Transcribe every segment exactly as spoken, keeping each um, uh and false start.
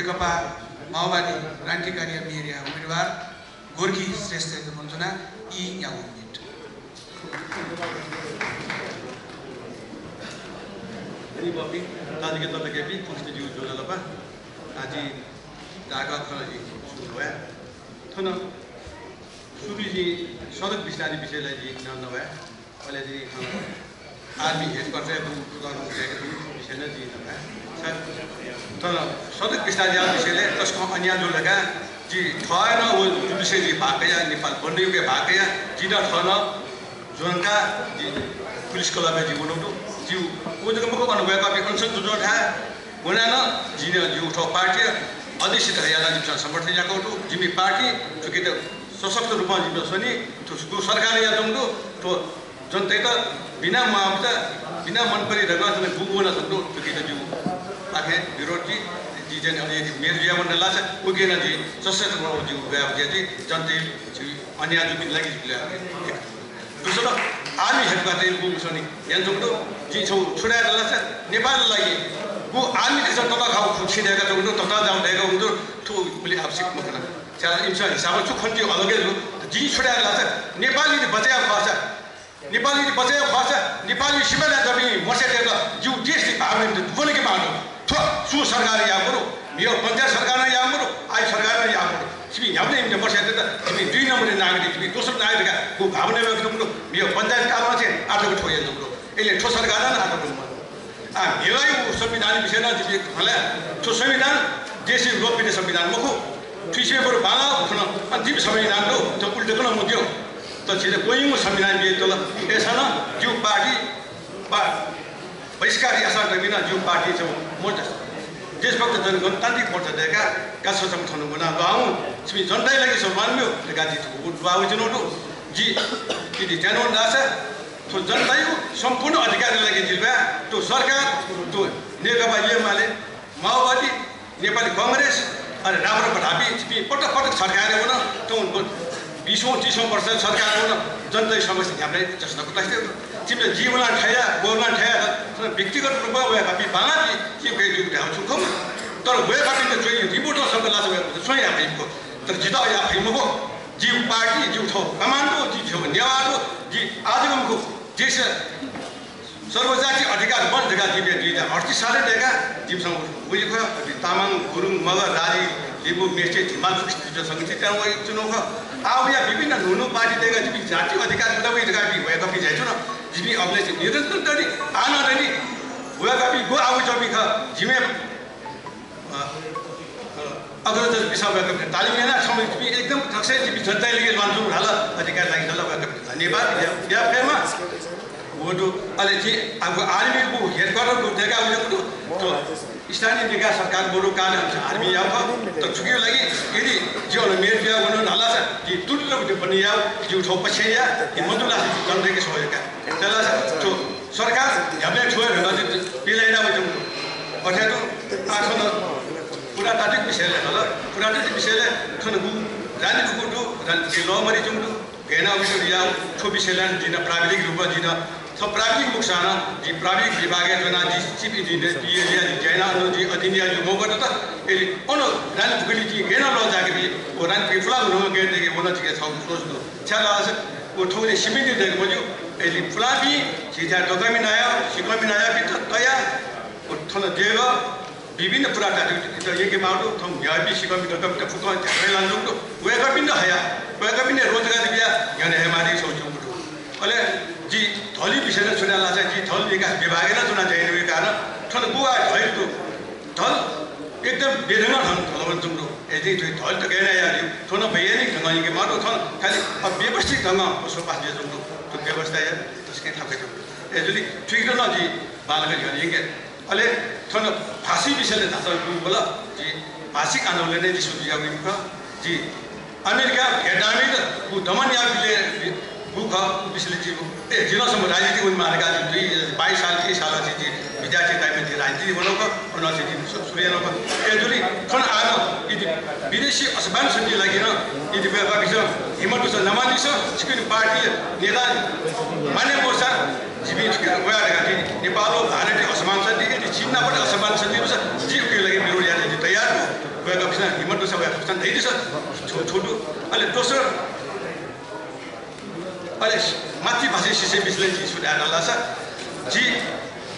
नेकपा माओवादी क्रान्तिकारीया मेयरया उम्मेदवार गोर्खी श्रेष्ठयात मञ्जुना ई न्यागू मिनेट। अनि बपि ताजिके ततकेपि पुष्टिज्यू ज्वजलपा। आजि दागा खलजि सुरु वया। थन सुरुजि सडक विस्तारया विषयलय् जि नं नवया। अले जि, अ, आर्मी हेडक्वार्टर दु, दु, दु, दु, विषय नं जि नवया। तर सडक विस्तारया विषयलय् तसकं अन्याय जुल धकाः जि थः नं व विषय जि भाग कया, नेपाल बन्द युगय् भाग कया, जि नं थः नं ज्वंका जि पुलिस क्लबय् जि वनागु दु। जि व जक मखु, अन वय्कःपिं अनसन जुजुं थाय् वनाः नं जिं नं जिगु थ्व पार्टी अध्यक्ष धयाः नं जिमिसं समर्थन याकागु दु। जिमि पार्टी थुकियात सशक्त रूपं जिमिसं स्वनी। थ्व सरकार यानाच्वंगु दु। थ्व जनतायात बिना मुआवजा, बिना मनपरी धकाः थन गुगु वनाच्वंगु दु। थुकियात जिगु पाखें विरोध जि, जि चाहिँ अले यदि मेयर जुया वने लासा उके नं जि सशक्त रूपं जिगु गुहार जुया जि जनताया जि अन्याय जूपिं लागि जि गुहार। दोस्रो, आर्मी हेडक्वार्टर गुगु स्वनी यानाच्वंगु दु। जिं छगू छु धाये धाःसा नेपालया लागि गु आर्मी देशं ततःधंगु खँ छिं धयाच्वंगु दु, ततःधंगु धयाच्वंगु दु, थ्व उलि आवश्यक मखु ला। छाय् इमिसं हिसाबं छु खँ ति अलग हे दु। जिं छु धाये धाःसा नेपाल यदि बचायेगु खःसा, नेपाल यदि बचायेगु खःसा, नेपाली सिमानाय् जूपिं मस्यू दय्कं जिगु देशया भावना दुबलय् माःगु दु। थ्व सुं सरकारं याये मरु, मेगु पञ्चायत सरकारं याये मरु, आः सरकारं याये मरु। छिपिं न्ह्याबलें इमित मस्यू दय्कं, छिपिं दुई नम्बरया नागरिक, छिपिं दोस्रो नागरिक धकाः गु भावना व्यक्त यानाच्वंगु दु। मेगु पञ्चायत कालमा चाहिँ आः थ्व यानाच्वंगु दु। अले थ्व सरकारं नं आः थ्व मरु। आः, मेगु संविधान विषयलय् जिपिं खँ ल्हाये, थ्व संविधान देशया लोकप्रिय संविधान मखु। थुइसे बरु बांलाः खन, अन जिमि संविधान दु, थ्व उल्टा कनं मद्यः। तर झीत क्वय्‌गू संविधान बियातल। अय्‌सां नं जिगु पार्टी बा-, बहिष्कार याःसां दबी नं जिगु पार्टी चाहिँ मोर्चा, देशभक्त जनगणतान्त्रिक मोर्चा दय्काः गाछा संगठन वनाः दुहां वं, छिमि जनताया लागि सम्मान ब्यु धकाः जिं थुगु दुहां वयाच्वनागु दु। जि यदि त्यानु धाःसा थ्व जनताया सम्पूर्ण अधिकारया लागि जिल्बा थ्व सरकार, थ्व नेकपा एमाले, माओवादी, नेपाली कांग्रेस, अले राप्रपा धाःपिं छिपिं पटक पटक सरकारय् वन, थौं बीसौं तीसौं वर्ष सरकारय् वन, जनताया समस्या न्ह्याबलें चेष्टा कुतासे। छिमित जि वनाः ठया, व वनाः ठया, तर व्यक्तिगत रूपं वय्कःपिं बांलाः जि, जि गय् जूगु धायेगु छु खः। तर वय्कःपिन्त च्वय् रिपोर्ट सक लासा वय्कःपिन्त स्वयाः याये फइ मखु। तर जितः याये फइ मखु। जिगु पार्टी, जिगु थ्व कमान्डो, जि थ्व नेवाः दु, जि आः जक मखु, देश सर्वजाति अधिकार वन धकाः जिमिसं दुई हजार अडतिस सालय् दय्काः जिमिसं वइ खः। अले तामाङ, गुरुङ, मगर, राजी, लिम्बू, मेचे, धिमाल, फुक्क संगठित यानाः वयाच्वनागु खः। आः वया विभिन्न न्हू न्हू पार्टी दय्काः जिमि जाति अधिकार कुदा वइ धकाः वय्कःपिं झायाच्वन। जिमि अभिलाष निरन्तर दनि, आः नं दनि। वय्कःपिं गु आः वयाच्वंपिं खः। जिमि अ, अ, अग्रजपिन्सं वय्कःपिन्त तालिम यानाः छम्ह जिमि एकदम थक्सय् जिमि जनताया लागि ल्वानाच्वंगु धाल, अधिकारया लागि धाल, वय्कःपिन्त धन्यवाद या, या फयेमा। व दु, अले जिं आः आर्मीगु हेडक्वार्टर दु, दय्काः वयागु दु। थ्व स्थानीय निकाय सरकार मदु कारणं आर्मी याःगु खः। तर थुकिया लागि यदि जि अन मेयर जुया वन धाःसा जिं तुरुन्त बन्द याये, जिगु थ्व पक्षय् याये, जिं मजू धाःसा जिं जनतायाके सहयोग याये। तर थ्व सरकार न्ह्याबलें थ्व हे धकाः जि पिलाइना वइच्वंगु। अथे तुं आः थन पुरातात्विक विषयलय् धाल, पुरातात्विक विषयलय् थन गु राजनीतिक दु, राजनीतिक लः मदयाच्वंगु दु, गय् यानाः विषय या, थ्व विषयलय् जिं प्राविधिक रूपं जिं थ्व प्राविधिक मखुसां नं जि प्राविधिक विभागय् च्वनाः जि chief engineer, PE या, जि ज्या यानाः अन जि अधीन या जि मौका दत। अले अन राजनीतिक जिं गय् यानाः लः जाय्के बी, व राजनीतिक पुलां न्हूगु गय् यायेके व नं जिके छगू सोच दु। छाय्धाःसा व थौंया सिमेन्ट दय्के मज्यू। अले पुलांपिं झीथाय् दकःमि नायः, सिकःमि नायःपिन्त तयाः व थन देगः विभिन्न पुरातात्विक यंकेमाःगु दु। थौं न्ह्याइपिं सिकःमि दकःमित फुक्कं झ्यालय् लानाच्वंगु दु। वय्कःपिन्त हयाः, वय्कःपिन्त रोजगार बियाः न्ह्यःने हयेमाःगु दु। अले जि धलया विषयलय् छु धाये धाःसा जि धल विकास विभागय् नं च्वनाः ज्या यानागु कारणं थन गुगु धल दु। धल एकदम बेढंगं थन धल वनाच्वंगु दु। अय्‌जूगुलिं थ्व धल तक याना याये ज्यू। थ्व नं वैज्ञानिक ढंगं यंकेमाःगु दु। थन खालि अव्यवस्थित ढंगं बसोबास जुयाच्वंगु दु। थ्व व्यवस्थाया तसकं थाकुयाच्वंगु दु। अय्‌जूगुलिं थुकित नं जिं बांलाक न्ह्यःने यंके। अले थन भाषी विषयलय् धाःसा गुगु वल, जि भाषिक आन्दोलनय् जि सुरु जुयागु खः। जि अमेरिका भियतनामीत गु दमन याःगु विषयलय् गु खः, विषयलय् जि, ए, जिं नं छम्ह राजनीतिक वनेमाः धकाः जि दुई, बाइस साल, तेइस साल जि, जि विद्यार्थी time-य् जि राजनीतिइ वनागु खः, अनंलि जि सु-, सुरु यानागु खः। अय्‌जूगुलिं थन आः नं यदि विदेशी असमान शक्तिया लागि नं यदि वय्कःपिन्सं हिम्मत दुसा नवानादिसँ, छिकपिनि पार्टीया नेता माने मवःसा जिपिं वया धकाः जि नेपाल व भारतीय असमान शक्ति, यदि चीन नापं असमान शक्ति दुसा जि उकिया लागि विरोध यायेत जि तयार दु। गफिना हिम्मत दुसा वया गफिना धैदिसँ छु छु दु। अले दोस्रो, अले मातृभाषा शिक्षा विषयले जि छु धाये धाल धाःसा, जि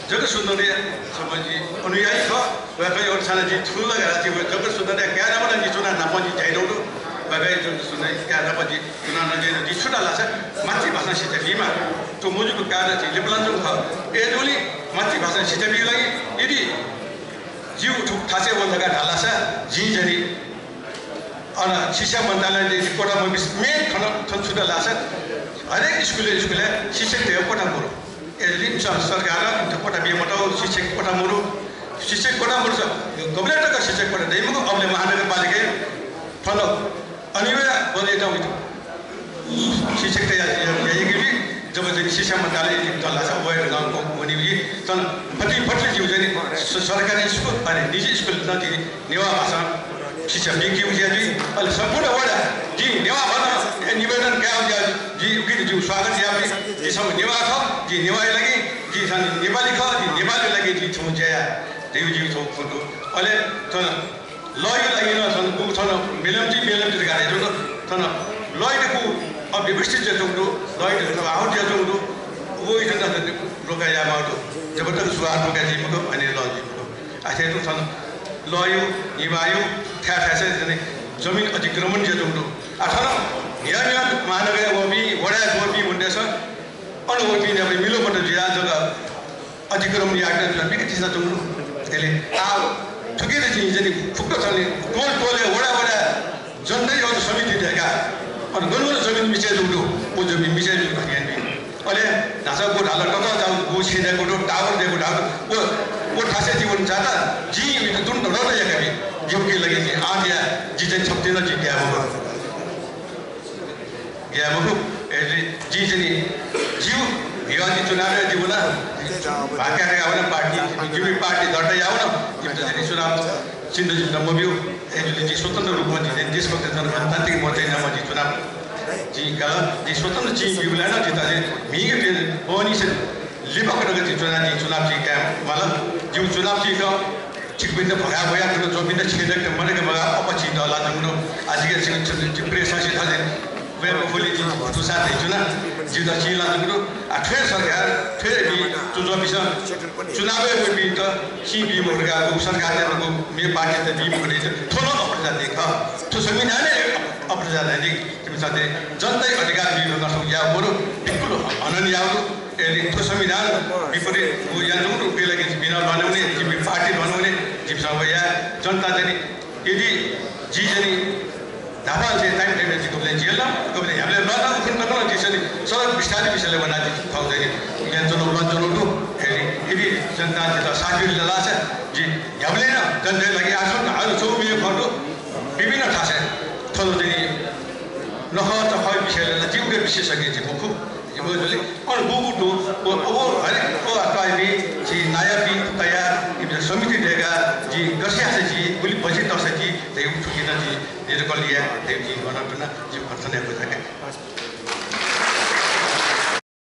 जगत सुन्दरया छम्ह जि अनुयायी खः। वय्कःया छाना जि छु लगा जि जगत सुन्दरया काय् नाप जि च्वना नाप जि झाइदौ दु। वय्कःया जगत सुन्दरया काय् नाप जि च्वना नजि जि छु धाल धाःसा, मातृभाषा शिक्षा बीमा। थ्व मजुक काय् जि लिपलां जक खः। अय्जूगुलिं मातृभाषा शिक्षा बी लागि यदि जिगु थुक थासय् वल धकाः धाल धाःसा जिं जनि अन शिक्षा मन्त्रालयं कोटा मबिस मे खन थन छु धाल धाःसा हरेक स्कुलय् स्कुलय् शिक्षकतय् कोटा मरु। अय्जूगुलिं इमिसं सरकारं इमित कोटा बिया मतौ, शिक्षक कोटा मरु। शिक्षक कोटा मरु स-, गबलें तक शिक्षक कोटा दइ मखु, अबलय् महानगरपालिकाय् थन अनिवार्य बजेटं शिक्षकतय् या, या, याइगु जुइ, जब चाहिँ शिक्षा मन्त्रालय इमित धाल धाःसा वये धुन वनी जुइ, थन फति फति जिउ चाहिँ स-, सरकारी स्कुल, अरे निजी स्कुल नं चाहिँ नेवाः भाषां शिक्षा बीकेगु ज्या जुइ। अले सम्पूर्ण वडा जि नेवाः भाषां ए निवेदन कायेगु ज्या जुइ, उकिं जिउ स्वागत याये। जि छम्ह नेवाः खः, जि नेवाःया लागि, जि छम्ह नेपाली खः, जि नेपालीया लागि जि छम्ह ज्या याये धइगु जिउ छम्ह कुतु। अले थन लःया लागि नं थन गु थन मेलम्ची मेलम्ची धकाः धयाच्वंगु दु। थन लःया गु अव्यवस्थित जुयाच्वंगु दु, लःया गु थन आहूत जुयाच्वंगु दु। व इथं थन रोका यायेमाःगु दु। जब तक सुधार रोका जुइ मखु, अन लः जुइ मखु। आः थथे तुं थन लःया, निभाःया थाय् थासय् जमिन अतिक्रमण जुयाच्वंगु दु। आः थन न्ह्यः न्ह्यः महानगरय् वःपिं, वडाय् वःपिं मनूतय्सं अन वःपिं नाप मिलमत जुयाः जक अतिक्रमण यायेत बिक्री थिसा तुं। अले आः थुकिं चाहिँ जनि फुक्क थने टोल टोलय् वडा वडा जनताया समिति दय्काः अन गन गन जमिन मिछाय् जूगु दु, व जमिन मिछाय् जूगु धयानि। अले न्हाचः गु धाल ततःजाःगु गु छेँ दय्कूगु दु, टावर दय्कूगु धाःगु दु, व, व थासय् जि वने चाःसा जिं इमित तुं धरोहर याकाबी। जिमिके लागि जिं आः या, जि चाहिँ छप्ति नं जि ग्याये मखु। ग्याये मखु। अले जि चाहिँ जिउ भिवाजी चुनावय् जि वना। भाकाय् वना पार्टी, जिमि पार्टी दर्ता यावना। जिमित चाहिँ चुनाव चिन्ह जिमित मब्यू। अले जि स्वतन्त्र रूपमा जि चाहिँ देशभक्त जन गणतान्त्रिक मोर्चा नामं जि चुनाव जि काल। जि स्वतन्त्र चिं ब्यूबलय् नं जितः चाहिँ म्हिगः प्यं बहनी से लिपा कतक जि चुनाव, जि चुनाव चिं काये माल। जिउ चुनाव चिं क छिकपिन्त भगाः वयाः थन च्वंपिन्त छेँ दय्केत मदय्क मगाः अप्वः चिं दला जूगु दु। आः जिके छिकपिं प्रेस संस्थां थथे वये मफुगुलिं जिं दुसा धयाच्वना। जितः चिं ला जूगु दु। आः थ्व हे सरकार, थ्व हे मि चुज्वःपिन्सं चुनावय् वःपिन्त चिं बी मखु धकाः गु सरकारतय्त गु मेगु पार्टीतय्त बी मखु धइगु थ्व नं अप्रजातन्त्र खः। थ्व संविधान हे अप्रजातन्त्र। जिमिसं चाहिँ जनताया अधिकार बी धकाः याःगु मरु, बिल्कुल हनन याःगु दु। अले थ्व संविधान विपरीत व यानाच्वंगु दु, उकिया लागि जिमि नं ल्वाना वने, जिमि पार्टी ल्वाना वने, जिमिसं व याये। जनता चाहिँ यदि जि चाहिँ न्हापां चाहिँ time frame जि गबलें जिल, गबलें ह्याबलें ल्वाना उखुन्हु तक नं जि चाहिँ सडक विस्तारया विषयलय् वना जि थौं चाहिँ यानाच्वनागु ल्वानाच्वनागु दु। अले यदि जनतां जितः साथ बिल धाःसा जि ह्याबलें नं जनताया लागि आः थन आः च्वंगु मेगु खँ दु, विभिन्न थासय् थन चाहिँ नखःचखःया विषयलय् नं जि उके विशेषज्ञ जि मखु। जि मखु जुल। अन गुगु दु, व, व हरेक व अथवा इमि जि नायःपिं तयाः, इमि समिति दय्काः, जि गथे याःसा जि, गुलि बजेट तःसा जि, धइगु थुकिं नं जि निरकल याये, धइगु जि मनंतुना, जि प्रार्थना याये।